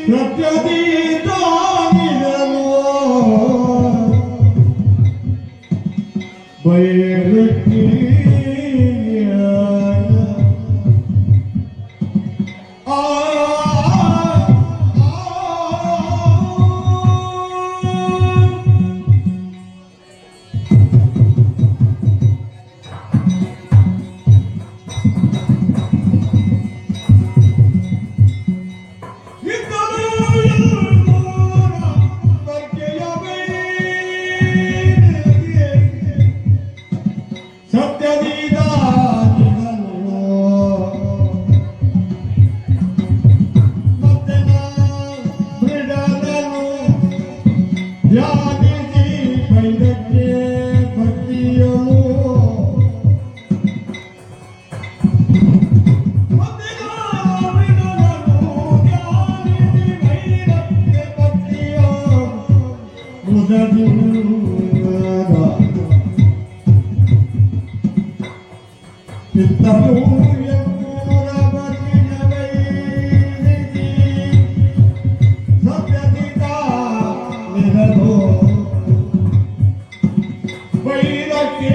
ಸತ್ಯದೀತಾನಿರಲು ಬೈರಕ್ಕಿ ಆ ಧ್ಯಾನಿಸಿ ಬೈರಕ್ಕೆ ಭಕ್ತಿಯನು. ಧ್ಯಾನಿಸಿ ಬೈರಕ್ಕೆ ಭಕ್ತಿಯ ಮುದದಿಂದ ಚಿತ್ತನು ಎನ್ನೂರ ಬಸಿನವೈರಿಸಿ ಸತ್ಯದಿತ ನಿರನು ಬೈರಕ್ಕೆ.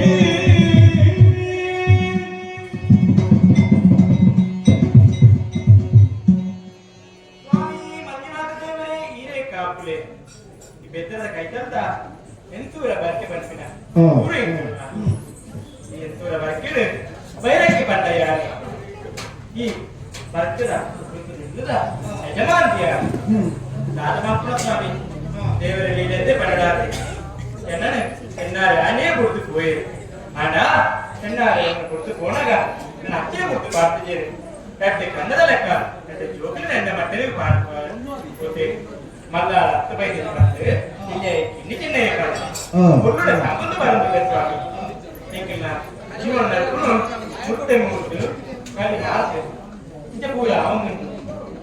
ಸ್ವಾಮಿ ಮಂಜುನಾಥ ದೇವರೇ, ಈರೇ ಕಾಪುಲೆ. ಈ ಬೆತ್ತದ ಕೈತಂತ ಎಂತೂರ ಬರ್ಕೆ ಬರ್ಪಿನ ಊರು ಎಂತೂರ. ಈ ಎಂತೂರ ಬರ್ಕಿಡು ಬೈರಕ್ಕೆ ಬಂದ ಯಾರು ಈ ಬರ್ಕದ ನಿಲ್ಲದ ಯಜಮಾನ್ತಿಯ ದಾದ ಮಾತ್ರ ಸ್ವಾಮಿ ದೇವರ ಲೀಲೆಂದೇ ಪಡಡಾದೆ ಎನ್ನನೆ ಎನ್ನಾರೆ ಆನೇ ಕೊಡ್ತು ಪೋಯೇರು. ಆಂಡ ಎನ್ನಾರೆ ಎನ್ನ ಕೊಡ್ತು ಪೋನಾಗ ನನ್ನ ಅಚ್ಚೆ ಕೊಡ್ತು ಪಾಡ್ತಿಜೇರು. ಕಟ್ಟೆ ಕನ್ನದ ಲೆಕ್ಕ ಕಟ್ಟೆ ಜೋಕುಲು ಎನ್ನ ಮಟ್ಟೆ ಪಾಡ್ಪೋತೆ. ಮಲ್ಲ ಅತ್ತ ಬೈದಿನ ಬಂದು ಇಲ್ಲೇ ಕಿನ್ನಿ ಚಿನ್ನ ಒಳ್ಳೆ ಸಂಬಂಧ ಬರಂದಿಲ್ಲ ಸ್ವಾಮಿ. ಎಂಕಿಲ್ಲ ಜೀವನ ನಡ್ಕೊಂಡು ಮುಟ್ಟೆ ಮುಟ್ಟು ಕಲಿ ಆಸೆ ಇಂಚ ಪೂರ ಅವಂಗ.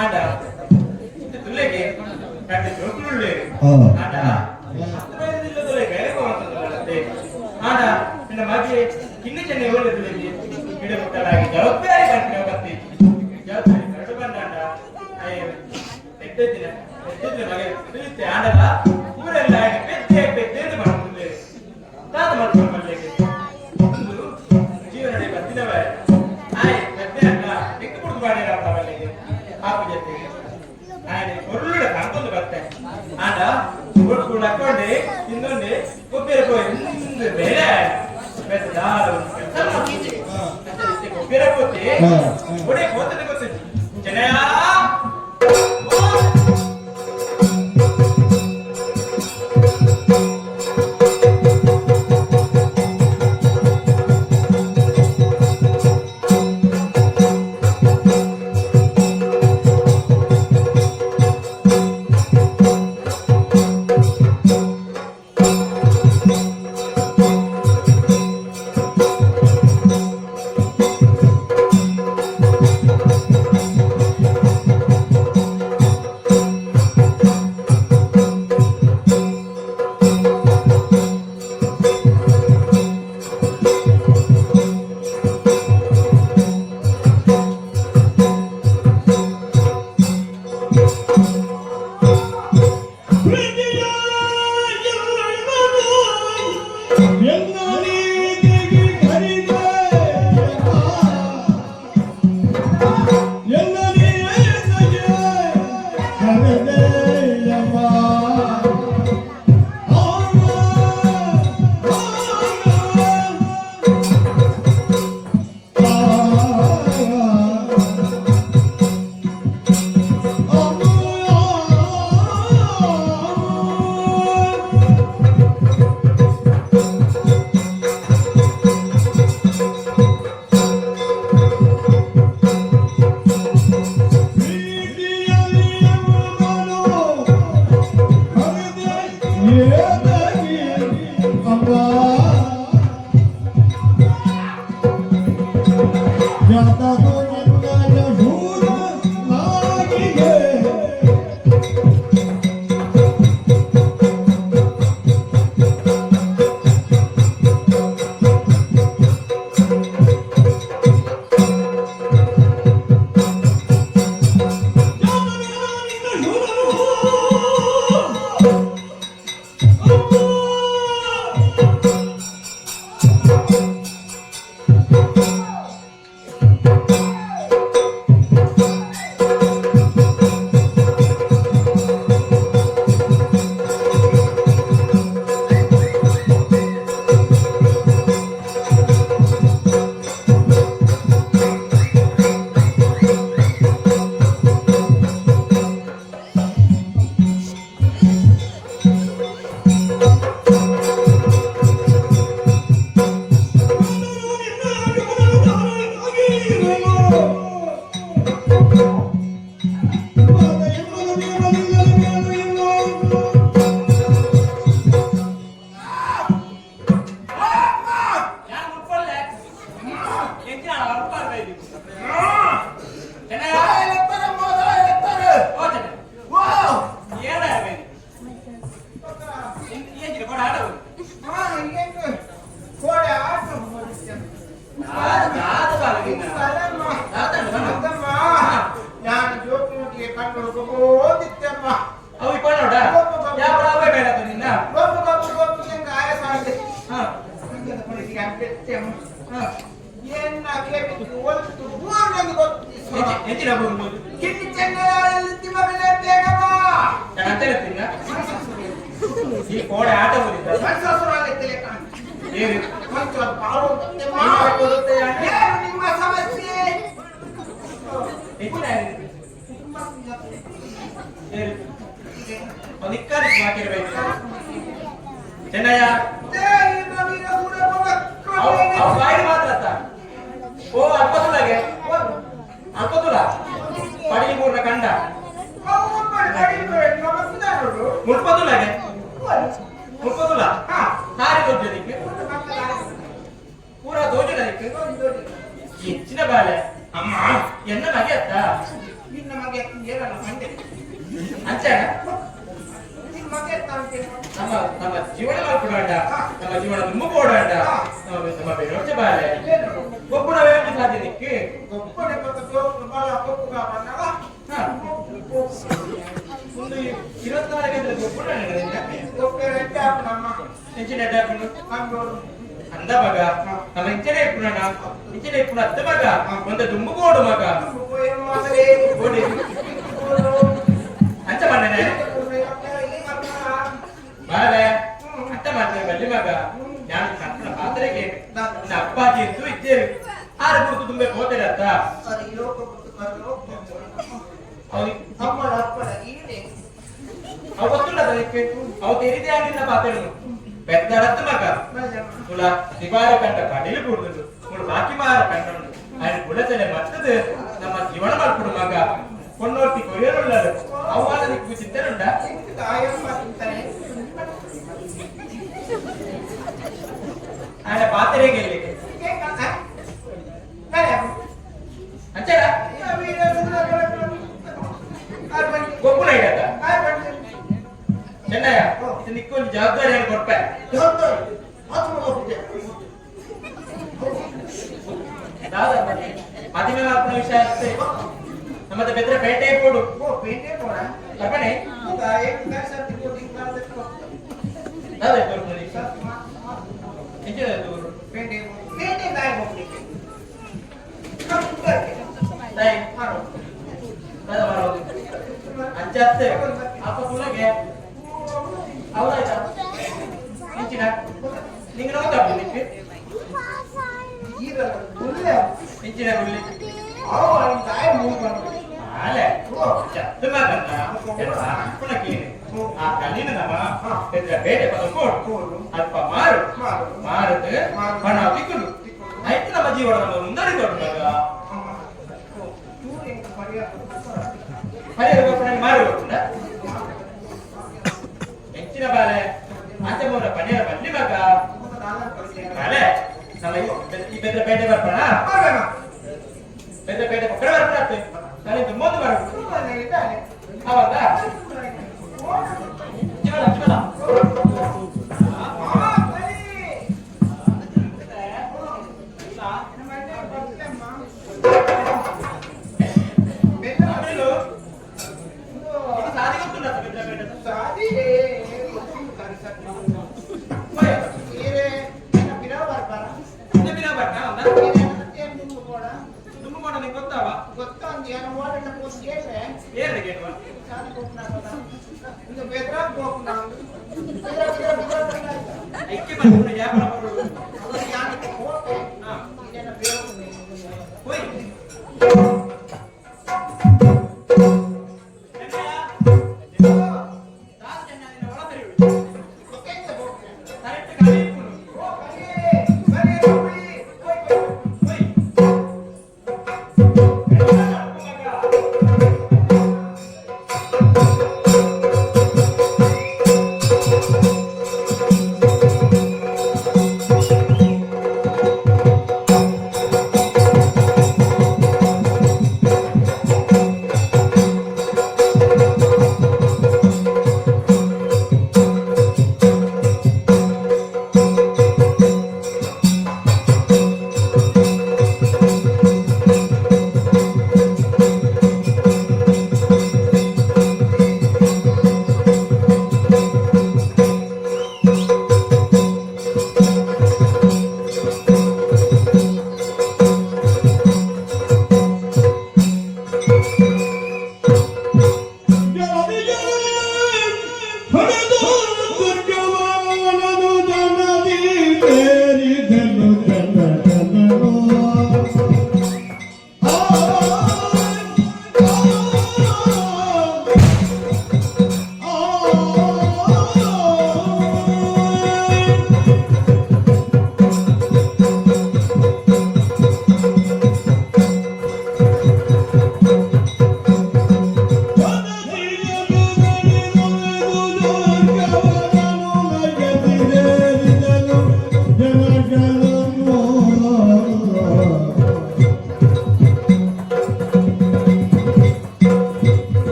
ಆಂಡ ಇಂಚ ತುಲ್ಲೆಗೆ ಕಟ್ಟೆ ಜೋಕುಲು. ಆಂಡ ಹತ್ತು ಬೈದಿಲ್ಲ ತುಲ್ಲೆ ಬೇರೆ ಹೋಗುವಂತದ್ದು. ಆಂಡ ನಿನ್ನ ಮಗೆ ಕಿನ್ನಿ ಚೆನ್ನ ಒಳ್ಳೆ ತುಲ್ಲೆಗೆ ಗಿಡ ಮುಟ್ಟಲಾಗಿ ಜವಾಬ್ದಾರಿ ಬಂದ್ರೆ ಬತ್ತಿ ಜವಾಬ್ದಾರಿ ಕರಡು ಬಂದಾಂಡ ಎದ್ದೆದ್ದಿನ ಎದ್ದೆದ್ದಿನ ಮಗೆ ತಿಳಿತೆ. ಆಂಡಲ ಊರೆಲ್ಲ ಪೆದ್ದೆ ಪೆದ್ದೆ ಮಾಡ್ತಿದ್ದೆ. ತಾತ ಮಾಡ್ಕೊಂಡು ಮಲ್ಲಿಗೆ ಒಂದು ಜೀವನದಲ್ಲಿ ಬತ್ತಿನವ ಆಯ್ ಪೆದ್ದೆ ಅಲ್ಲ ಎಕ್ಕು ಕುಡ್ದು ಬಾಡಿರ ಮಲ್ಲಿಗೆ ಆಪು ಜೊತೆಗೆ ಆಯ್ನೆ ಒಳ್ಳೆ ಕಂಕೊಂದು ಬತ್ತೆ. ಆಂಡ ಒಟ್ಟು ಲಕ್ಕೊಂಡೆ ತಿಂದೊಂಡೆ ಕೊಬ್ಬೇರೆ ಪೋಯಿ ಇಂದು ಬೇರೆ ಬೆತ್ತ ದಾಲ ಕೆಲಸ ಮಾಡ್ತಿದ್ದೆ. ಕೊಬ್ಬೇರೆ ಪೋತೆ ಒಡೆ ಪೋತದೆ ಗೊತ್ತಿತ್ತು ಜನಯಾ. ಎಂಚಿನ ಬೂರ್ದು? ಕಿನ್ನಿ ಚೆನ್ನಯಾಯಲ್ಲಿ ಮಗಳೇ, ಬೇಗ ಬಾ. ನಾನು ಅಂತೆಲ್ಲ ತಿನ್ನ ಈ ಕೋಡೆ ಆಟ ಬೂರಿದ್ದ. ಮನಸ್ಸಾಸುರಾಗತ್ತೆ ಕಾಣ್ತದೆ. ಏನು? ಮಂಚು ಅದು ಪಾರು ಅಂತಂತೆ ಮಾ. ಏನು ನಿಮ್ಮ ಸಮಸ್ಯೆ? ಎಂಚಿನ? ಏನು? ನಿಕ್ಕಾದಿ ಹಾಕಿರ್ಬೇಕು ಚೆನ್ನಯ್ಯ. ಅವ್ ಬಾಯಿ ಮಾತ್ರ ಅತ್ತ. ಓ ಅಲ್ಪತುಲಗೆ ಅಲ್ಪತುಲ ಪಡಿ ಮೂರ್ನ ಕಂಡ ಮುಲ್ಪತುಲಗೆ ಮುಲ್ಪತುಲ ತಾರಿ ದೊಡ್ಡದಿಕ್ಕೆ ಪೂರ ದೋಜನದಿಕ್ಕೆ ಹೆಚ್ಚಿನ ಬಾಲೆ ಅಮ್ಮ ಎನ್ನ ಮಗೆ ಅತ್ತ. ನಿನ್ನ ಮಗೆ ಏನಲ್ಲ ಮಂಡೆ. ಅಂಚೆ. ನಿನ್ನ ಮಗೆ ಎತ್ತ ಅಂತೇನು? ನಮ್ಮ ನಮ್ಮ ಜೀವನ ಮಾಡ್ಕೊಡೋಣ, ನಮ್ಮ ಜೀವನ ತುಂಬ ಕೊಡೋಣ. ನಮ್ಮ ನಮ್ಮ ಬೇರೋಚ ಬಾಲೆ. ಏನು? ಒಬ್ಬನ ವೇಳೆ ಸಾಧ್ಯ ದಿಕ್ಕೆ. ಗೊಬ್ಬರ ಬೊಕ್ಕ ಜೋಕು ಬಾಳ ಗೊಪ್ಪುಗ ಬಣ್ಣವ. ಹಾ. ಒಂದು 24 ಗಂಟೆ ಗೊಬ್ಬರ. ಗೊಬ್ಬರ ಎಟ್ಟ ನಮ್ಮ. ಹೆಚ್ಚಿನ ಅಡ್ಡಾಕೊಂಡು. ಮಂಗಳೂರು. ಅಂದ ಮಗ, ನಮ್ಮ ಇಂಚನೆ ಇಪ್ಪುಣ, ಇಂಚನೆ ಇಪ್ಪುಣ ಅತ್ತ ಮಗ. ಒಂದು ದುಂಬು ಕೋಡು ಮಗ. ಏನು ಮಾತಲೇ? ಓಡಿ ಅಂಚ ಮಣ್ಣನೆ ಬಾಲೆ ಅತ್ತ ಮಾಡ್ತೇವೆ ಬಲ್ಲಿ ಮಗ. ನಾನು ಕಟ್ಟಣ ಪಾತ್ರೆಗೆ ನನ್ನ ಅಪ್ಪಾಜಿ ಇದ್ದು ಇದ್ದೇವೆ ಆರು ಗುರುತು ತುಂಬೆ ಹೋಗ್ತೇನೆ ಅತ್ತ. ಸರಿ, ಲೋಕ ಪರಲೋಕ. ಅವನಿಗೆ ಅಮ್ಮಳ ಅಪ್ಪಳ ಈನೆ. ಅವ ಗೊತ್ತುಲ್ಲ ಅದಕ್ಕೆ ಅವ ತೆರಿದೇ ಆಗಿಲ್ಲ ಪಾತ್ರೆನು ಪೆದ್ದರತ್ತ ಮಗ. ಮುಲ ದಿವಾರ ಕಂಡ ಕಡಿಲು ಕೂಡುದು ಮುಳು ಬಾಕಿ ಮಾರ ಕಂಡು ఆయన ಗುಳಚಲೆ ಮತ್ತದು ನಮ್ಮ ಜೀವನ ಮಾಡ್ಕೊಡು ಮಗ. ಕೊಂಡೋರ್ತಿ ಕೊರಿಯರುಳ್ಳರು ಅವಾದ ನಿಕ್ಕು ಚಿಂತನುಂಡ. ಆಯಮ್ಮ ತಿಂತಾನೆ. ఆయన ಪಾತ್ರೆಗೆ ಎಲ್ಲಿ ಅಂಚಡ. ಗೊಪ್ಪುನ ಇಡತ್ತ ಚೆನ್ನಯ್ಯ, ಇದು ನಿಕ್ಕೊಂದು ಜವಾಬ್ದಾರಿ ಕೊಡ್ಪೆ. ದಾದ ಮದಿಮೆ ಮಾಲ್ಪುನ ವಿಷಯ ಅಷ್ಟೇ. ನಮ್ಮದ ಬೆದ್ರ ಪೇಟೆ ಕೊಡು. ಕರ್ಪಣೆ ದಾದ ದೂರ ಎಂಚಿನ ದೂರು ತಾಯಿ ದಾದ ಮಾಡೋದು ಅಂಚತ್ತೆ ಅಪ್ಪ ತುಳಗೆ ಹೌದಾಯ್ತಾ? ಎಂಚಿನ ನಿಂಗೆ ನೋವು ನಿಕ್ಕೆ? ಎಂಚಿನ ಗುಳ್ಳಿ ಆಲೆ ಚತ್ತು ಮಗನ್ನ ಪುಣಕೀನೆ ಆ ಕಲ್ಲಿನ ನಮ್ಮ ಪೆದ್ರ ಬೇಟೆ ಪದ ಕೋಡು ಅಲ್ಪ ಮಾರು ಮಾರದು ಹಣ ತಿಕ್ಕುದು ಆಯ್ತು. ನಮ್ಮ ಜೀವನ ನಮ್ಮ ಮುಂದರಿದೊಡ್ಡ ಮಗ. ಪರಿಹಾರ ಗೊಪ್ಪಣೆ ಮಾರು ಗೊತ್ತುಂಡ ಹೆಚ್ಚಿನ ಬಾಲೆ ಆಚೆ ಮೂರ ಪನಿಯಾರ ಬಲ್ಲಿ ಮಗ. ಬಾಲೆ, ನಮ್ಮ ಈ ಬೆದ್ರ ಪೇಟೆ ಬರ್ಪಣ, ಬೆದ್ರ ಪೇಟೆ ಪಕ್ಕಡ ಬರ್ಪಣ ನಾಳೆ ತುಂಬೊಂದು ಬರ ಹೌದಾ? ಜೀವನ ಜೀವನ. ಇದು ಸಾದಿ ಗೊತ್ತುಂಡ ಬೆದ್ರ ಪೇಟೆ? ಹೋಯ್. ಇಂದ ಬಿನ ಬರ್ತಾ ಒಂದ ತುಂಬ ಮಾಡ ನಿಂಗೆ ಗೊತ್ತಾವ? ಏರ್ರೆ ಕೇಳುವ. ಐಕ್ಯ ಬರ್ಪುಣ ಯಾಪಣ ಬರೋದು. ಹಾ ಹೋಯ್ ಚೆನ್ನಯ್ಯ, ದಾಸ ಚೆನ್ನ ನಿನ್ನ ಒಳ ತೆರೆಯುವುದು. ಕರೆಕ್ಟ್ ಕಲಿ ಇಪ್ಪುನು. ಹೋಯ್. ಮಗ.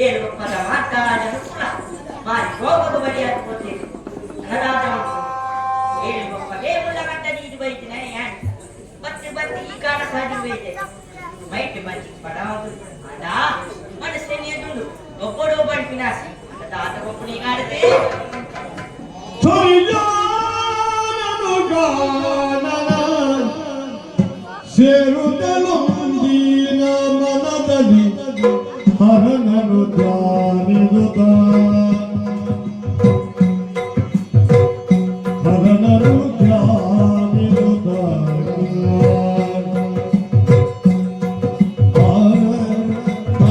ಏಳು ಒಪ್ಪದ ಮಾತಾಡಲು ಪುರ ಬಾರಿ ಕೋಪದ ಬಳಿಯಾದ ಗೊತ್ತಿದೆ ಅನದಾದ. ಏಳು ಒಪ್ಪಗೆ ಮುಳ್ಳ ಕಟ್ಟ ನೀರು ಬೈತಿನ ಯಾನ್ ಮತ್ತೆ ಬತ್ತಿ ಈ ಕಾಡ ಸಾಧಿ ಬೈತೆ ಮೈಟ್ ಮಂಚಿ ಪಡಾವುದು ಅಡ ಮನಸ್ಸೆನಿಯದುಂಡು ಒಬ್ಬಡು ಬಂಪಿನಾಸಿ ದಾತ ಒಪ್ಪಣಿ ಕಾಡತೆ. ಸರಿಯಾನನು ಗಾನನ ಸೇರುತ್ತಲೊಂದಿನ ಮನದಲ್ಲಿ ಹರನನು ಧ್ಯಾನಿಸುತ್ತ, ಹರನನು ಧ್ಯಾನಿಸುತ್ತ. ಆ, ಆ,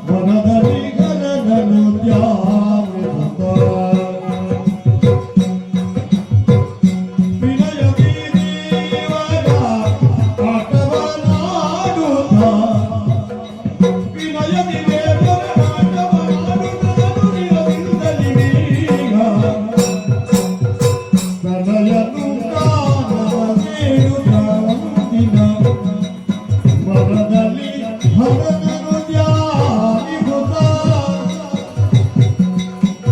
ಮನದಲ್ಲಿ ಗಣನನು ಧ್ಯಾನಿಸುತ್ತ ವಿನಯದಿ ದೇವರ ಆಟವನಾಡುತ್ತ, ವಿನಯದಿ ದೇವರ ಆಟವನಾಡುತ್ತ ನುಡಿಯದಿಂದಲಿ ಬೀಗ ತನಯನು ಕಾಣಬೇಡುತ್ತ ಮನದಲ್ಲಿ ಹರನನು ಧ್ಯಾನಿಸುತ್ತ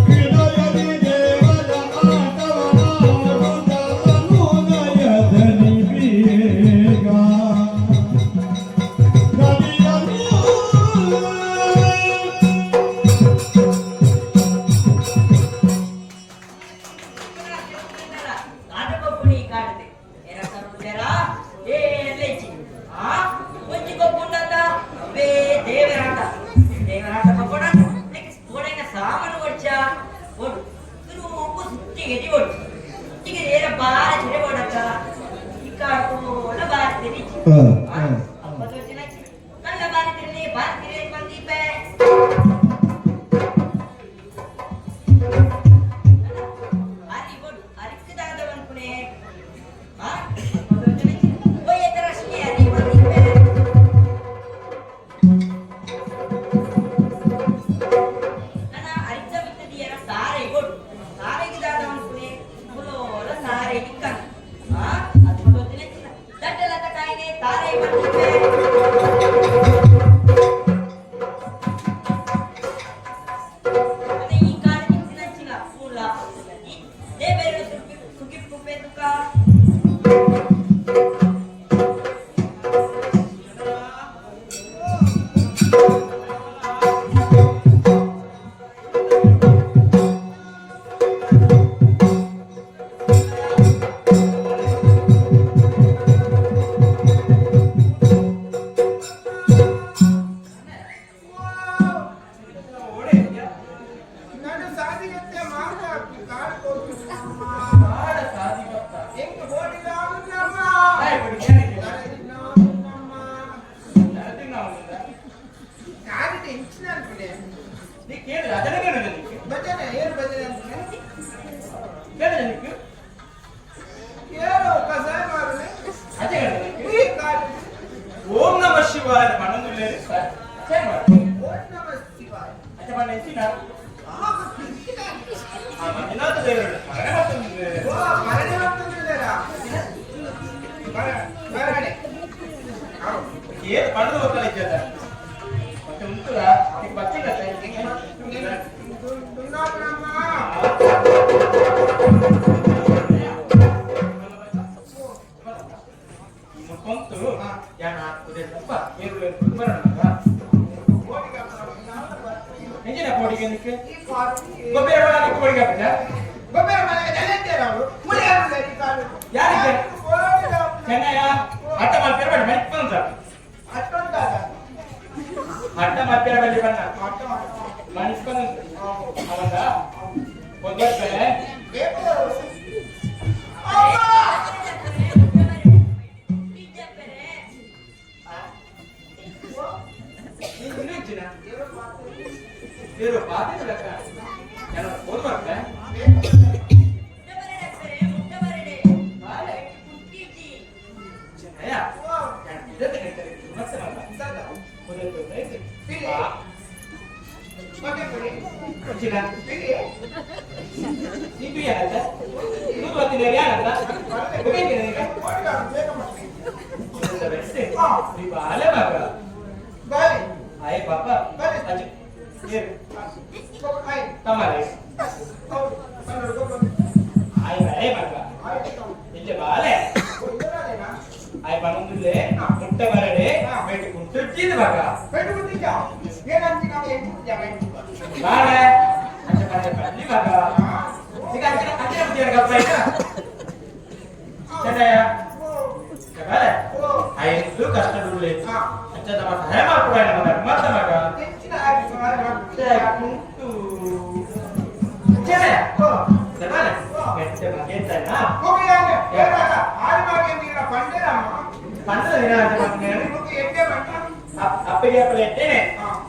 ವಿನಯದಿ ದೇವರ ಆಟವನಾಡುತ್ತ ಅನುನಯದಲ್ಲಿ ಬೇಗ ನದಿಯನು. ದಾತ ಬೊಪ್ಪುಣಿ ಕಾಡತೆ ಎರ ಸರುಜರ ಏ ಲೇಚಿ ಆ ಒಂಜಿ ಬೊಪ್ಪುಂಡತ ಅವೇ ದೇವರಾಟ ದೇವರಾಟ ಬೊಪ್ಪುಣ ನೆಕ್ಸ್ಟ್ ಬೋಡೈನ ಸಾಮಾನು ಒಡ್ಚ ಓಡು ಸುರುಕು ಸುತ್ತಿಗೆ ಓಡು ಸುತ್ತಿಗೆ ಏರ ಬಾರ ಚಿರೆ ಓಡತ್ತ ಈ ಕಾಡು ಬಾರ ತಿರಿಚಿ. ಅಪ್ಪ ತೋಚಿನ ಕಳ್ಳ ಬಾರಿ ತಿರ್ಲಿ ಬಾರಿ ತಿರಿ ಬಂದೀಪೆ. ಅರಿ ಓಡು ಅರಿಕ್ಕದಾದ ಅನ್ಕುನೆ ಆ ಅಪ್ಪ ತೋಚಿನ ಓಯ್ ರಶ್ಮಿ ಅರಿ ಬಂದೀಪೆ. ನನ್ನ ಅರಿತ ಬಿತ್ತದಿಯರ ಸಾರೆ ಕೊಡು ಸಾರೆಗೆ ದಾದ ಅನ್ಕುನೆ ಮುಲೋಲ ಸಾರೆ ಇಕ್ಕನ್ ಆ ಅದು ತೋಚಿನ ದಡ್ಡಲತ ಕಾಯಿನೆ ತಾರೆ ಬಂದೀಪೆ. ಅದೇ ಈ ಕಾಡು ನಿಂತಿನಂಚಿನ ಪೂಲ ಈ ದೇವೇರು ಸುಗಿ ಸುಗಿಪ್ಪು ಪೆದುಕ. ಓಡೆ ಇದೆಯಾ? ನಾನು ಸಾಧಿಗತ್ತೆ ಮಾರ್ಗ ಕಾಡು ಹೋಗ್ತೀನಿ. ಕಾಡ ಸಾದಿ ಭಕ್ತ. ಹೆಂಗ್ ಓಡಿದ ನಮ್ಮ ತಾಯಿ ಕೊಡಿ, ಏನಿದೆ? ನಮ್ಮ ನರಸಿಂಹ ಅವನಿಂದ. ನಾನು ಟೆನ್ಷನ್ ಅನ್ಕೊಂಡೆ. ನೀ ಕೇಳಿದ್ರೆ ಅದನ್ನ ಕೇಳಿದ್ರೆ ನೀ ಭಜನೆ ಏನು ಭಜನೆ ಅನ್ಕೊಂಡೆ? ಕೇಳಿದ್ರೆ ನೀ ಏನೋ ಕಸಾಯ ಮಾರನೆ. ಅದೇ ಹೇಳಿದ್ರೆ ನೀ ಈ ಕಾಡು. ಓಂ ನಮ ಶಿವಾಯ ಪಣ್ಣೊಂದುಲ್ಲೇರು ಅಚ್ಚೆ ಮಾಡು. ಓಂ ನಮಃ ಶಿವಾಯ. ಅಚ್ಚೆ ಪಣ್ಣ ಎಂಚಿನ ಆ, ಇಂಚಿನ. ಆ ಮಂಜುನಾಥ ದೇವರು ಸ್ಮರಣೆ ಮಾಡ್ತಂದ್ರೆ. ಓ, ಮರಣೆ ಮಾಡ್ತಂದಿದ್ದಾರಾ? ಮರಣೆ. ಹೌದು. ಏನ್ ಪಣ್ಣದ ಗೊತ್ತಲ್ಲ ಇಜ್ಜದ ಮತ್ತೆ ಉಂಟುಲ ನೀ ಬಚ್ಚಿಲ್ಲ. ದುನ್ನಾಪನಮ್ಮ. ಮುಖಂತು ಯಾಣ ಉದೇಶಪ್ಪ ಏರುಳೆ ಬರೋಣ. ಎಂಜಿನ ಕೋಡಿಗೆ ನಿಕ್ಕೆ? ಈ ಕಾಡು. ಗೊಬ್ಬರ ಒಳಗೆ ಕೋಡಿಗೆ ಹಾಕಿದ. ಗೊಬ್ಬರ ಮನೆಗೆ ಜನ ಅವರು ಮುಳಿ ಹಾಕುದು ಈ ಕಾಡು. ಯಾರಿಗೆ? ಕೋಡಿಗೆ. ಚೆನ್ನಯ್ಯ ಅಟ್ಟ ಮಾಡ್ತೀರ ಬೇಡ ಮಣಿಪಂತ. ಅಷ್ಟೊಂದಾದ. ಅಟ್ಟ ಮಾಡ್ತೀರ ಬಲ್ಲಿ ಬಣ್ಣ. ಅಟ್ಟ ಮಾಡು. ಮಣಿಪಂತ ಅವಂದ ಒಂದೊಂದು ಬೇಕು. ಅಮ್ಮ! ಇನ್ನೂ ಹೆಚ್ಚಿನ ಬೇರೆ ಪಾತ್ರೆ ಲೆಕ್ಕ ಯಾರು ಓದ್ಬಾರ್ದೆ. ನೀ ತುಯ್ಯಾನಂತ ನೂರು ಹತ್ತಿನ ಯಾನಂತ ಈಗ ಬಾಲೆ ಮಗ. ಬಾರಿ. ಆಯ್ ಪಾಪ. ಬನ್ನಿ. ಅಜ್ಜಿ ಏರು. ಆಯ್. ತಮ್ಮಲೆ. ಹೌದು, ಕನ್ನಡ ಗೊಬ್ಬರ. ಆಯ್ ಬಾಳೆ ಮಗ. ಆಯ್ತು. ಇಲ್ಲೇ ಬಾಲೆ. ಇಲ್ಲದೇನಾ? ಆಯ್ ಪನೊಂದುಲ್ಲೆ ಮುಟ್ಟ ಬರಡೆ ಬೇಟೆ ಕುಂಟುಜ್ಜಿದ ಮಗ. ಪೆಟ್ಟು ಬಿದ್ದಿದ್ಯಾ? ಏನಂತಿ ನಾವು ಎಂಟು ಜಾಗ ಎಂಟು. ಬಾಳೆ ಅಂಚ ಪಂಚ ಪಲ್ಲಿ ಮಗ. ಈಗ ಅಂಚಿನ ಅಂಚಿನ ಬುದ್ಧಿಯ ಗಪ್ಪ ಆಯ್ತಾ ಚೆನ್ನಯ್ಯ? ಬಾಳೆ. ಐದು ಕಷ್ಟಡುಳ್ಳೆ ಅಂಚ ನಮ್ಮ ಸಹಾಯ ಮಾಡ್ಕೊಡ ಮಗ ಮತ್ತ ಮಗ. ಹೆಚ್ಚಿನ ಆಗಿ ಸಹಾಯ ಮಾಡ್ತಾರೆ. ಕುಂಟು ಚೆನ್ನಯ್ಯ ಬಾಳೆ ಮೆಟ್ಟ ಮಗೆತ್ತನ. ಹೋಗಿ ಯಾಕೆ? ಏನಾಗ? ಆರು ಮಾಗೆ ನೀರ ಪಂಡೆರಮ್ಮ. ಪಂಡದ ದಿನ ಅಂತ ಮಾಡ್ತೀನಿ. ನಿಮಗೆ ಎಣ್ಣೆ ಬಣ್ಣ. ಅಪ್ಪಗೆ ಅಪ್ಪಲೆ ಎತ್ತೇನೆ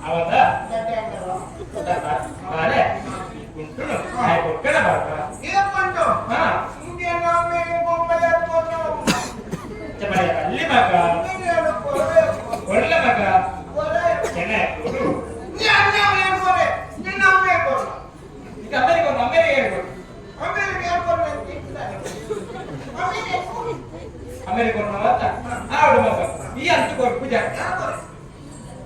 ಅವತ್ತ. ಗಡ್ಡೆ ಅಂತಾರಲ್ಲ. ಬಾಳೆ ಕುಂಟುನು ಆಯ್ ಕೊಕ್ಕಣ ಬಾಕ. ಏನಪ್ಪಂಟು? ಹಾ. ಹಿಂಗೆ ನಮ್ಮೆ ಬೊಂಬೆಯ ಕೊಟ್ಟು. ಚಪಳೆ ಪಲ್ಲಿ ಮಗ. ಹಿಂಗೆ ಕೊರೆ. ಒಳ್ಳೆ ಮಗ. ಕೊರೆ. ಚೆನ್ನ ಕೊಡು. ನೀ ಅಣ್ಣ ಏನ್ ಕೊರೆ? ನಿನ್ನ ಅಮ್ಮೆ ಕೊರು. ಈಗ ಅಮೆರಿಕ ಒಂದು ಅಮೆರಿಕ ಹೇಳ್ಕೊಡು. ಅಮೆರಿಕ ಏನ್ ಕೊರು ಅಂತ ಇಟ್ಟಿದ್ದಾನೆ. ಅಮೆರಿಕ ಏನ್ ಕೊರು? ಅಮೆರಿಕ ಒಂದು ಮತ್ತ ಆವಡು ಮಗ ಈ ಅಂತ ಕೊರು ಪೂಜಾ. ಯಾರ್ ಕೊರೆ?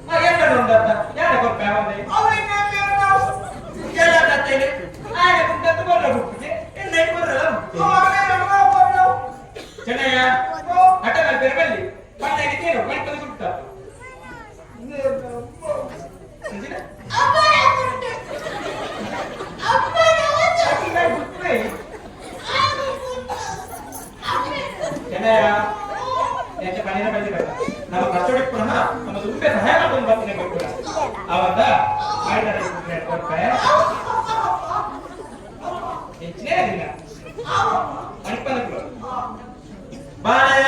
ಆ ಎಂತ ಉಂಡತ್ತ ಯಾರ ಕೊರ್ಪೆ ಅವಂದೆ? ಅವ್ರು ಇನ್ನೇನ್ ಬೇರೆ ನಾವು? ಎಲ್ಲ ತತ್ತೇನೆ ಆನೆ ಕುಂಟದ್ದು ಬರ್ರ ಬುಕ್ಕಿಗೆ ಎಣ್ಣೆ ಬರಲ್ಲ. ಅವ್ರು ಅಲ್ಲೇ ನಮ್ಗೆ ಕೊರು ನಾವು. ಚೆನ್ನಯ್ಯ. ಓ. ಹಠ ಮೇಲೆ ಬಲ್ಲಿ ಪಣ್ಣಾಗಿ ತೇರು ಬಳಿಕದ ಗುಟ್ಟ. ಚೆನ್ನಯ್ಯ ಎಂತ ಪಣ್ಣಿನ ಬಲ್ಲಿ ಬೇಡ ನಮ್ಮ ಕಷ್ಟಡಿ ಪುನಃ ನಮ್ಮ ತುಂಬೆ ಸಹಾಯ ಮಾಡ್ಕೊಂಡು ಬರ್ತೀನಿ ಗೊತ್ತಿಲ್ಲ ಅವಂದ ಆಯ್ತು ಕೊಡ್ಪೆ ಹೆಚ್ಚಿನೇ ದಿನ ಅಣಿಪನಗಳು ಬಾಳಯ್ಯ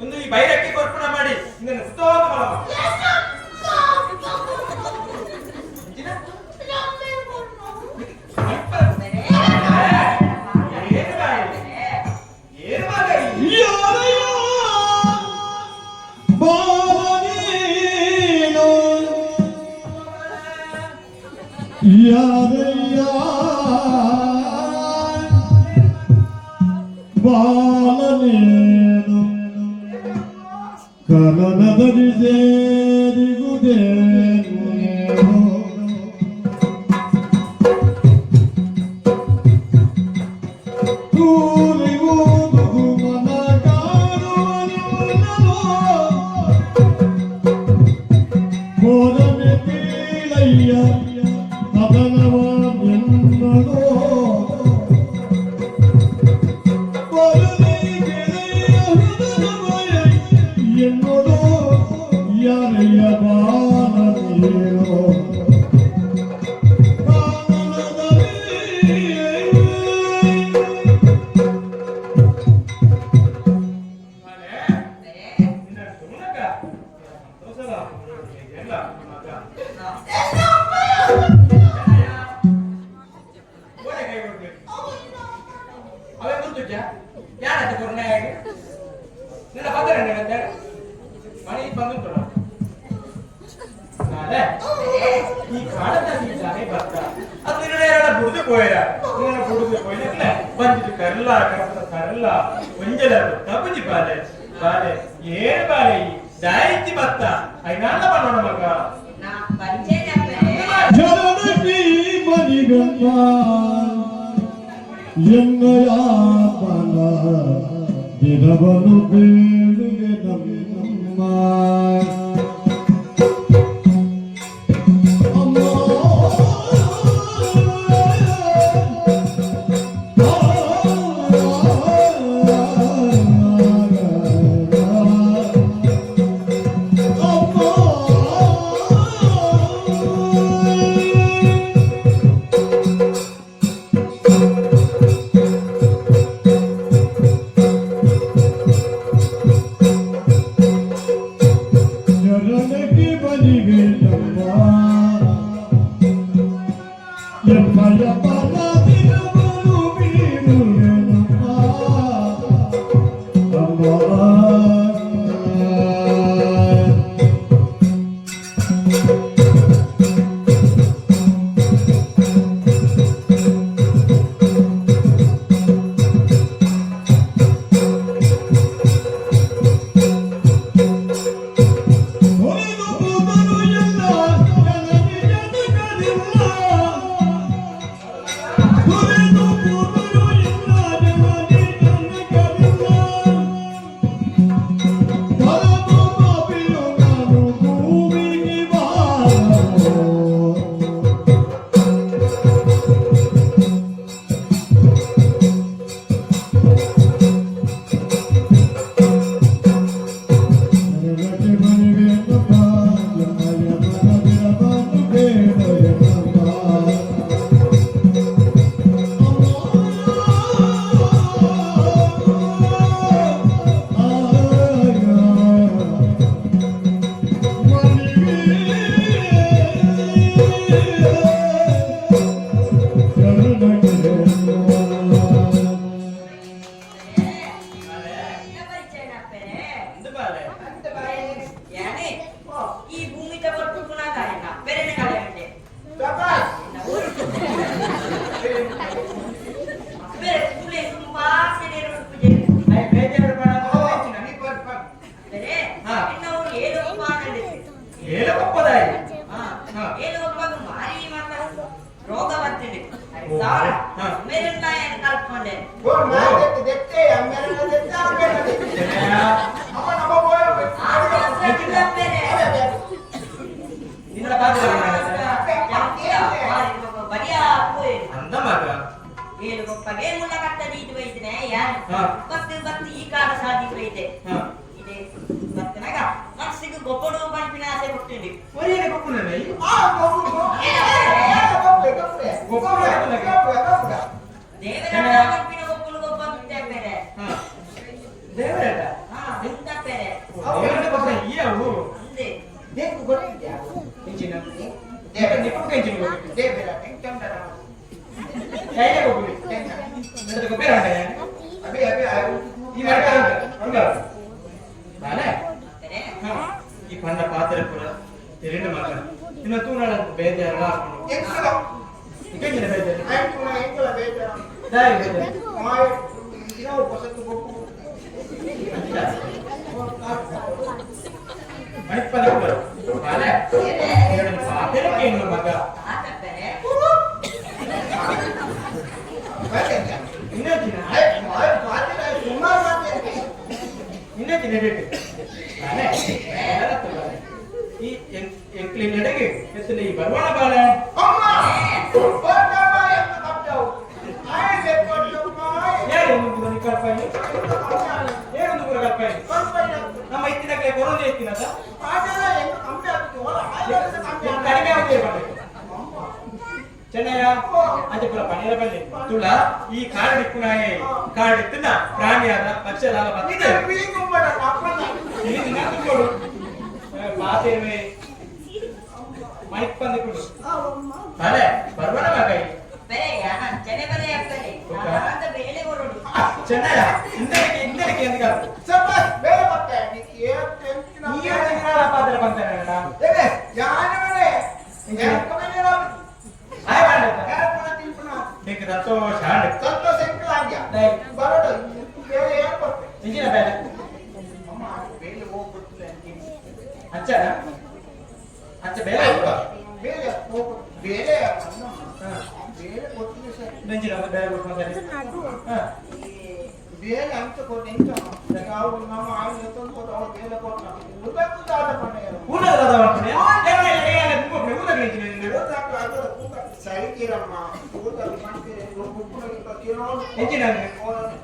ಒಂದು ಈ ಬೈರಕ್ಕೆ ಕೊರ್ಪಣ ಮಾಡಿ ನಿನ್ನ ಸುತ್ತೋತ ಮಾಡವ. ಏನು ಬಾಯಿ ಏನು ಬಾಯಿ? ಬಾಲನೇನು ಯಾರಯ್ಯ ಬಾಲನೇನು ಕಲನದರಿ ಸೇರಿಗುದೇನು ತೂರಿವುದು ಮನ ಕಾಣುವನು ಕೋರನೆ ತೀಳಯ್ಯ ಕದನವ ಎನ್ನಲೋ ಕೊರನೆ ಗೆಳೆಯ ಹೃದಯವಯ ಎನ್ನೋಡು ಯಾರಯ್ಯ ಬಾಲನೇನೋ ಕಾನನದಲ್ಲಿ ಬಾಲೆ, ನಿನ್ನ ಸುಮ್ಮನಕ್ಕ ಸಂತೋಷದ ಎಲ್ಲ ಮಗ. ಓಡೆ ಕೈ ಕೊಡ್ಬೇಕು. ಅವೇ ಗುರ್ತುಜ್ಜ ಯಾರತ್ತ ಕೊರ್ನಾಯಾಗಿ ನಿನ್ನ ಪತ್ರ ಅಂತ ಮನೆ ಬಂದು ನಾಳೆ ಈ ಕಾಡದ ನೀಟಾನೆ ಬರ್ತ ಅದು ನಿನ್ನ ಬುಡ್ದು ಪೋಯರ ನಿನ್ನ ಬುಡ್ದು ಪೋಯ್ನಕ್ಲೆ ಬಂದಿದ್ದು ಕರ್ಲ ಕರ್ತ ಕರ್ಲ ಒಂಜಲ ತಪುಜಿ ಬಾಲೆ ಬಾಲೆ ಏನ್ ಬಾಲೆ ಈ ದಾಯಿತಿ ಬತ್ತ ಐನಾಂದ ಮಾಡೋಣ ಮಗ. ನಾ ಪರಿಚಯ ಅಪ್ಪರೇ. ಜನನಕಿ ಮನಿಗನ್ನ ಎನ್ನಯಾಪನ ದಿನವನು ಬೇಡುಗೆ ನಮ್ಮ ಅಮ್ಮ. ಅಮ್ಮ. ಕಲ್ಪೊಂಡೆ. ನಿನ್ನ ಪಾತ್ರ ಅಂದ ಮಗ. ಏಳು ಗೊಪ್ಪಗೆ ಮುಲ್ಲ ಕಟ್ಟದಿ ಇದು ಬೈದಿನೆ ಯಾನ್. ಹಾ. ಬತ್ತು ಬತ್ತು ಈ ಕಾಲ ಸಾಧಿ ಬೈದೆ. ಹಾ. ಇದೆ ಬತ್ತನಾಗ ಮನಸ್ಸಿಗೆ ಗೊಪ್ಪಡು ಪನ್ಪಿನ ಆಸೆ ಹುಟ್ಟಿಂಡಿ. ಒರಿಯನೆ ಕೊಪ್ಪುನ. ದೇವರ ಪನ್ಪಿನ ಗೊಪ್ಪಲು ಗೊಪ್ಪ ಬೇರೆ. ಹಾ, ದೇವರಟ. ಹಾ, ಬೇರೆ. ದೇವರಟ ಕೊಪ್ಪುನ ಈ ಅವು. ಅಂದೆ. ಇಂಚಿನ ನಿಪ್ಪು ಕಂಚಿನ ಕೈಗೆ ಕೊಪ್ಪುನಿ ನಡದ ಕೊಪ್ಪೇರ ಈ ಮರಕ ಹಂಗ ಬಾಲೆ. ಬೇರೆ. ಹಾ, ಈ ಪಂಡ ಪಾತ್ರೆ ಪೂರ ಎರಡು ಮಗ ಇನ್ನು ತೂನಾಡ ಬೇಜಾರ ಹಾಕೊಂಡು ಇಕಂಜಿನ ಬೇಜಾರು ದಾರಿ ಬೇಜಾರು. ಮಣಿಪ್ಪದ ಕೂಡ ಬಾಲೆ ಎರಡು ಪಾತ್ರೆ ಏನು ಮಗ. ಆತ ಬೇರೆ. ಇನ್ನೊಂದಿನ ಇನ್ನೊಂದಿನ ರೇಟ್ ಬಾಲೆ ಯಾರತ್ತ ಬಾಲೆ ಈ ಎಂಕ್ಲಿ ನಡೆಗೆ ಎತ್ತಲ ಈ ಬರ್ವಾಣ ಬಾಲೆ. ಯಾರು ಒಂದು ಬನ್ನಿ ಕಲ್ಪಾಯಿ ಏನೊಂದು ಪೂರ ಕಲ್ಪಾಯಿ ನಮ್ಮ ಇತ್ತಿನ ಕೊರೊಂದು ಎತ್ತಿನದ ಕಡಿಮೆ ಆಗುತ್ತೆ ಚೆನ್ನಯ್ಯ ಅಂಚೆ ಪೂರ ಪನ್ನೀರ ಬಲ್ಲಿ ತುಳ ಈ ಕಾಡು ಇಪ್ಪುನಾಯೆ ಕಾಡು ಇತ್ತಿನ ಪ್ರಾಣಿಯಾದ ಪಕ್ಷಲಾದ ಬತ್ತಿದೆ ಇಲ್ಲಿ ದಿನ ತುಂಬೋಡು ಪಾತೇವೆ ಮೈಕ್ ಬಂದು ಕೊಡು ಬಾಲೆ ಬರ್ಬಣ ಮಗೈ. ಬೇರೆ ಯಾನ ಅಂಚನೆ ಬೇರೆ ಆಗ್ತದೆ ಅಂತ ಬೇಳೆ ಹೊರಡು. ಚೆನ್ನಯ್ಯ ಇಂದಕ್ಕೆ ಇಂದಕ್ಕೆ ఎందుకు ಈ ಪಾತ್ರ ಬಂತಾನೆ ಆಯ್ ಬಾಂಡ నీకు సంతోష ఇంజిన ಬೇಲೆ ಅಂಚನ ಅಂಚ ಬೇಲೆ ನಂಜಿನ ಬೇಲೆ ಕೊಟ್ಟು. ಹಾ. ಬೇಲೆ ಅಂಚ ಕೊಟ್ಟು ಎಂಚ ನಾವು ನಮ್ಮ ಆಯ್ನ ಕೊಟ್ಟು ಅವಳು ಬೇಲೆ ಕೊಟ್ಟ ಉದಕ್ಕೂ ದಾದ ಪಣ್ಣೆಯರು. ಊಟದ ದಾದ ಮಾಡ್ತೀನಿ ಸರಿಕಿರಮ್ಮ ಎಂಚಿನ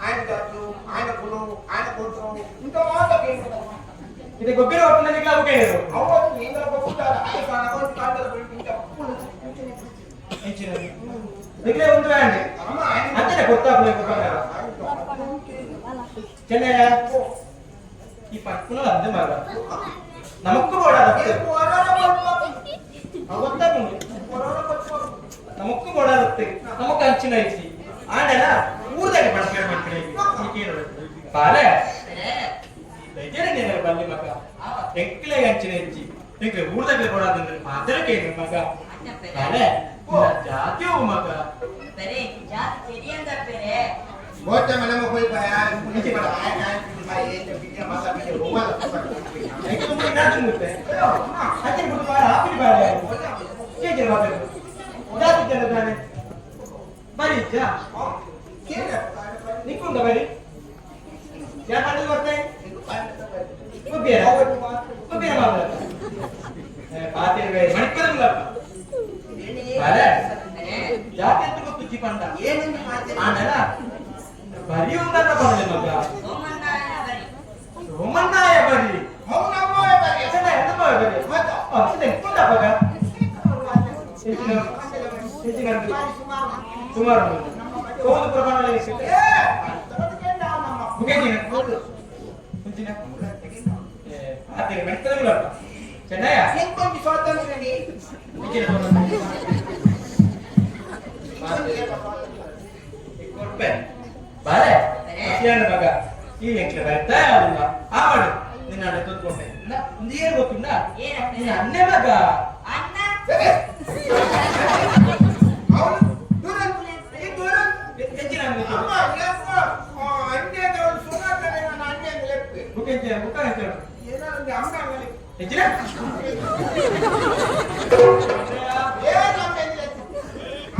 ఆయన కాదు ఆయన కులం ఆయన కొడుకు ఇంత మాట. ఇది గొబ్బిర ఒప్పున నీకు ఓకే. అవ్వదు నేను గొప్ప ಎಂಚಿನ ನಿಕ್ಲೆ ಒಂದು అండి అంతేనే కొత్త ಚೆನ್ನಯ್ಯ ಈ ಪಕ್ಕನ ಅಂದೆ ಮಗ ನಮಕ್ಕೂ ಬೋಡಾದತ್ತೆ ಗೊತ್ತಾಗುಂಡು ನಮಕ್ಕೂ ಬೋಡಾದತ್ತೆ ನಮಕ್ ಅಂಚಿನ ಐತಿ ಆಂಡಲ ಊರ್ದಾಗ ಬಳಕೆ ಮಾಡ್ತೀನಿ ಕೇಳು ಬಾಲೆ. ಬೇರೆ. ಬೇಜಾರ ಬಲ್ಲಿ ಮಗ ಎಂಕ್ಲೆ ಅಂಚಿನ ಇಜ್ಜಿ ಎಂಕ್ಲೆ ಊರ್ದಾಗ ಬೋಡಾದಂದ್ರೆ ಮಾತ್ರ ಕೇಳು ಮಗ. ಅಂಚ ಬೇರೆ. ಬಾಲೆ ಜಾತಿ ಹೋಗು ಮಗ. ಬೇರೆ ಜಾತಿ తెలియంದ ಬೇರೆ. ಎಂಕ್ಲೆ ತುಂಬ ನಾಚುಂಗುತ್ತೆ ಅಂಚಿನ ಬಿಟ್ಟು ಬಾರ ಹಾಪಿನ ಬಾಳೆ ಕೇಜಿ ಬಾಳೆ ಜಾತಿ ಜನ ತಾನೆ ಬರಿ ಇಜ್ಜಾ ನಿಕ್ಕುಂಡ ಬರಿ ಯಾ ಪಂಡದ ಬರ್ತೆ ಕೊಬ್ಬಿಯರ ಕೊಬ್ಬಿಯರ ಬಾಬಲ ಪಾತಿರ್ವೆ ಮಣಿಪುರಂಗಪ್ಪ ಬಾಲೆ. ಬೇರೆ. ಜಾತಿ ಅಂತ ಗೊತ್ತು ಚಿಪಂಡ ಆಂಡಲ ಬರಿ ಉಂದಲ್ಲ ಬರಲೆ ಮಗ. ಸೋಮಣ್ಣನ ಬರಿ. ಸೋಮಣ್ಣಾಯ ಬರಿ ಚೆನ್ನ ಎಂತ ಬರಿ ಚೆನ್ನ ಎಕ್ಕುಂಡ ಮಗ ಹೆಚ್ಚಿನ ಹೆಚ್ಚಿನ ಸುಮಾರು ಸೋದು ಪ್ರಮಾಣ ಮುಖೇಜಿನ ಮುಂಚಿನ ಪಾತಿರ್ವೆ ಮಣಿಪುರಂಗಪ್ಪ ಚೆನ್ನಯ್ಯ ಹೆಚ್ಚಿನ ಕೊಡ್ಪೆ ಬಾರೆ ಖುಷಿಯಾನ ಮಗ ಈ ಎಂಕ್ಲೆ ಬರ್ತಾ ಅಲ್ಲ ಆವಡು ನಿನ್ನ ಅಣ್ಣ ತೂತ್ಕೊಂಡೆ ಒಂದು ಏನು ಗೊತ್ತುಂಡ. ಏನಪ್ಪ? ನಿನ್ನ ಅನ್ನೆ ಮಗ. ಅಣ್ಣ. ಹೆಚ್ಚಿನ ಮುಖ ಮುಖ ಹೆಚ್ಚಿನ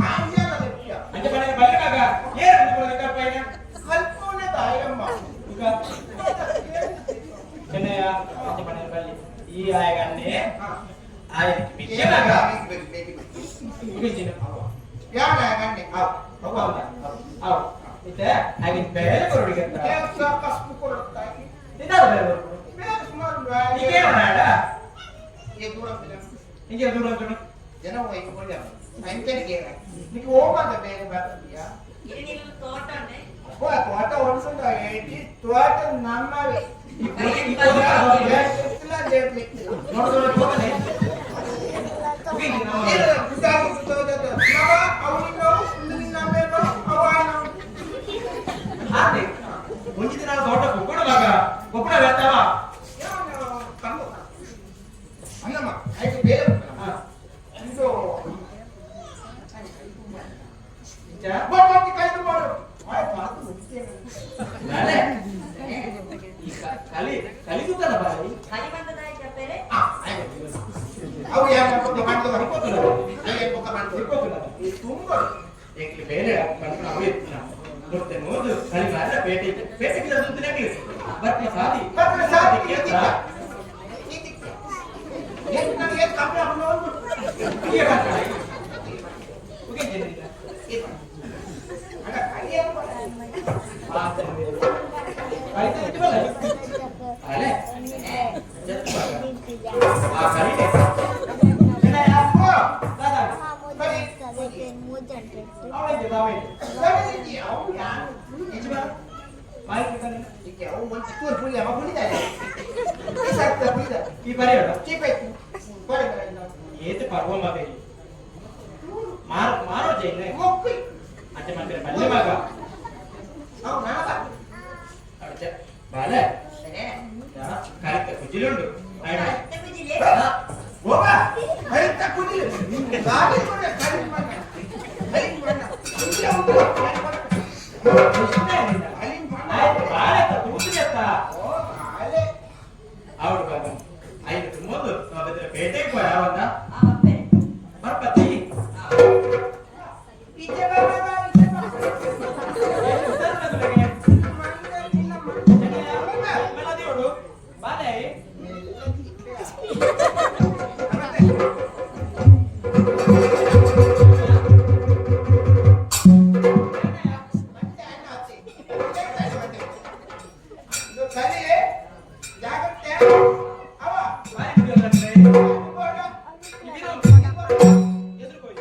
ಅಂಚೆ ಮನೆ ಬಲ್ಲೆ ಮಗ ಏನು ಈ ಆಯಗನ್ನೇ ಆಯ್ತು ಮಿಕ್ಕಿನಾಗ ಯಾಣ ಅವ್ ಹೌದಾ ಅವ್ ಇತ್ತೆ ಆಗಿನ ಬೇರೆ ಕೊರಡಿಗೆ ಅಂತ ಕಸ್ಬು ಕೊಡುತ್ತಾಗಿ ಇದಾದ ಬೇರೆ ಕೊರಡು ಬೇರೆ ಸುಮಾರು ಈಗೇನು ನಾಡ ಈ ದೂರ ಹಿಂಗೆ ದೂರ ಉಂಟು ಜನ ಒಯ್ಕೊಂಡು ಅಂಚನಿಗೆ ನಿಮಗೆ ಹೋಗಾದ ಬೇರೆ ಬರ್ತೀಯಾ ಇಲ್ಲಿ ತೋಟ ಉಂಟೆ. ಅಪ್ಪ ತೋಟ ಹೊಡ್ಸಂದ ಹೇಳಿ ತೋಟ ನಮ್ಮವೇ ನೋಡಿದ್ರೆ ಹೋಗಲೇ ಆತೆ ಒಂಜಿ ದಿನ ತೋಟ ಕೊಕ್ಕಡ ಮಗ ಕೊಪ್ಪಡ ಬರ್ತಾವ ಅಲ್ಲಮ್ಮ ಆಯ್ತು ಬೇರೆ ಇದು ಇಂಚ ಕೈದು ಮಾಡು ಆಯ್ತು ಮಾತು ಮುಗಿಸ್ತೇನೆ. ನಾಳೆ ಈ ಕಲಿ ಕಲಿಸುತ್ತಲ್ಲ ಬಾಯಿ ಖಾಲಿ ಬಂದದಾಯ್ತು ಜಪ್ಪೇರೆ. ಆ, ಆಯ್ತು. ಅವು ಯಾರು ಪಕ್ಕ ಮಾಡ್ತವೆ? ಇಪ್ಪತ್ತು ಹೇಗೆ ಪಕ್ಕ ಮಾಡ್ತವೆ? ಇಪ್ಪತ್ತು ಈ ತುಂಬ ಎಂಕ್ಲು ಬೇರೆ ಪಂಪನ ಅವು ಇತ್ತಿನ ಕೊಡ್ತೆ ನೋದು ಕಲಿ ಮಾತ್ರ ಪೇಟೆ ಪೇಟೆ ಕಿಲ್ಲ ದುಂತಿನ ಬರ್ಪಿ ಸಾದಿ ಬರ್ಪಿ ಸಾದಿ, ಈ ತಿಕ್ಕ. ಈ ತಿಕ್ಕ. ಏನ್ ನಾನು ಏನ್ ಕಂಪ್ನಿ ಹಾಕೊಂಡು ಹೋಗ್ಬಿಟ್ಟು. ಹೀಗೆ ಬರ್ತಾಳೆ. ಓಕೆ ಜನ ಇದು. ಅಣ್ಣ, ಕಲಿ ಏನು ಮಾಡು? ಓ, ಸರಿ. ಸರಿ, ಇದು ಅವು ಯಾರು? ಈಗ ಅವು ಒಂದು ಚಿಕ್ಕ ಪುಳಿ ಅವ ಪುಳಿದಾರೆ. ಈ ಸಾಕ್ತಾ ಪುಳಿದಾರೆ. ಚೀಪ್ ಆಯ್ತು. ಬರೆ, ಬರೆ, ಇಲ್ಲ. ಮೊಕ್ಕಿ. ಅವು ನಾವ. ಅತ್ತೆ ಬುಜ್ಜಿಲೆ. ಹೋಗ. ಕರಿತ ಕುದಿಲು. ನಿನ್ನ ಗಾಡಿ ಕೂಡ ಕರಿ ಮಣ್ಣ. ಕರಿ ಮಣ್ಣ. ಕುದಿಲೆ ಉಂಟು. ಅಲ್ಲಿ ಮಣ್ಣ. ಓ, ಅಲೆ. ಆವಡು ಬಾಬಾ ಐದು ತುಂಬೊಂದು ನಾವು ಪೇಟೆಗೆ ಹೋಯ ಅವಂದ ಆ ಅಪ್ಪೆ. ಬರ್ಪತಿ ಈಚೆ ಬಾ, ಬಾ, ಬಾ, ಈಚೆ ಬಾ. ಮಣ್ಣ, ನಿನ್ನ ಮಣ್ಣ. ದೇವಡು ಬಾಲೆ ಮತ್ತೆ ಅಣ್ಣ ಹತ್ತಿ. ಮತ್ತೆ ಮತ್ತೆ. ಇದು ಕಲಿ, ಜಾಗ್ರತೆ. ಅವ. ಬಾರಿ ಕುಡಿಯೋದಂದ್ರೆ ಬೋಡ. ಎದುರುಕೋಯ್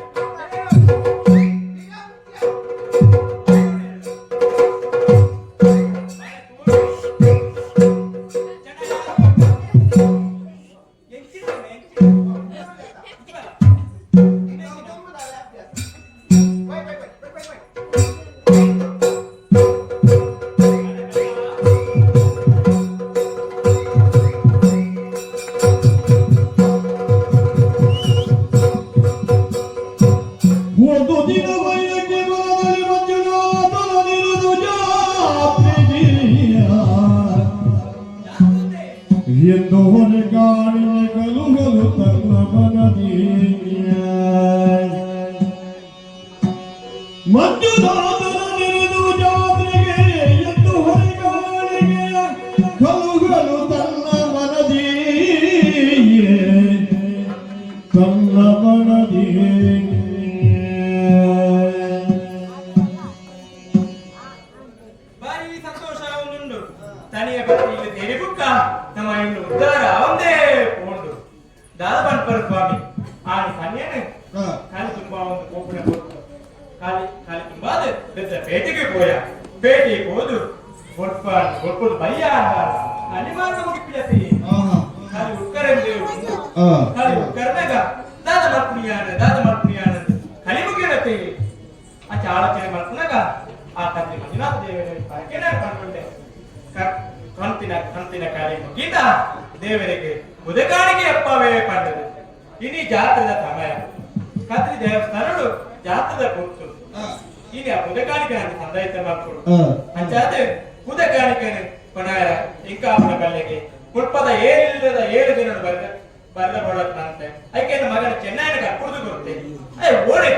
ಒಂದು ದಿನ ವೈರಕ್ಕೆ ಬಲದಲ್ಲಿ ಮಂಜುನಾಥನ ನಿರುದು ಜಾತ್ರೆಗಿರಿಯ ಎಂದು ಹೊರೆ ಕಾಣಿನ ಕಲುಗಲು ತನ್ನ ಮನದಿಯ ಮಂಜುನಾಥನ ನಿರುದು ಜಾತ್ರೆಗೆ ಎಂದು ಹೊರೆ ಕಾಣಿಗೆ ಕಲುಗಲು ತನ್ನ ಮನದಿಯೇ ತನ್ನ ಮನದಿಯೇ. ಭಾರಿ ಸಂತೋಷ ಉಂಡು ತನಿಯ ಬತ್ತಿ ಇಲ್ಲಿ ತೆರಿಬುಕ್ಕ ನಮ್ಮ ಇನ್ನು ಉದ್ಧಾರ ಅವಂದೇ ಪೋಂಡು ದಾದ ಪನ್ಪರು ಸ್ವಾಮಿ ಆನು ಸನ್ಯನು ಖಾಲಿ ತುಂಬಾ ಒಂದು ಕೋಪುನ ಕೊಟ್ಟು ಖಾಲಿ ಖಾಲಿ ತುಂಬಾದ ಬೆತ್ತ ಪೇಟೆಗೆ ಪೋಯ ಪೇಟೆಗೆ ಹೋದು ಬೊಟ್ಪಾನ್ ಬೊಟ್ಪುಡು ಬಯ್ಯ ಅನಿವಾರ್ಯ ಮುಗಿಪಿಯತಿ ಖಾಲಿ ಉಕ್ಕರೆಂದು ಖಾಲಿ ಉಕ್ಕರ್ನಾಗ ದಾದ ಮಲ್ಪುಣಿಯಾನ ದಾದ ಮಲ್ಪುಣಿಯಾನ ಕಲಿ ಮುಗಿಯಲತಿ ಆಚೆ ಆಲೋಚನೆ ಮಲ್ಪುನಾಗ ಆ ತಂದೆ ಮಂಜುನಾಥ ದೇವರ ಪಾಕೆನ ಕಂಡುಂಡೆ ಕಂತಿನ ಕಂತಿನ ಕಾರ್ಯ ಮುಗಿದ ದೇವರಿಗೆ ಉದಕಾಣಿಗೆ ಅಪ್ಪವೇ ಪಂಡದು. ಇನಿ ಜಾತ್ರೆದ ಸಮಯ ಕತ್ರಿ ದೇವಸ್ಥಾನಡು ಜಾತ್ರೆದ ಗುರ್ತು. ಇನಿ ಆ ಉದಕಾಣಿಕೆ ನಾನು ಸಂದಾಯಿತ ಮಾಡ್ಕೊಡು ಅಂಚಾದ ಉದಕಾಣಿಕೆನು ಕೊನಾಯ ಇಂಕಾಪುರ ಬಲ್ಲೆಗೆ ಮುಲ್ಪದ ಏಳಿಲ್ಲದ 7 ದಿನ ಬರ್ದ ಬರ್ದ ಬೊಳಕ್ಕಂತೆ ಐಕೆನ ಮಗನ ಚೆನ್ನೈನಗ ಕುಡಿದು ಕೊಡ್ತೆ ಅಯ್ಯ ಓಡೆ.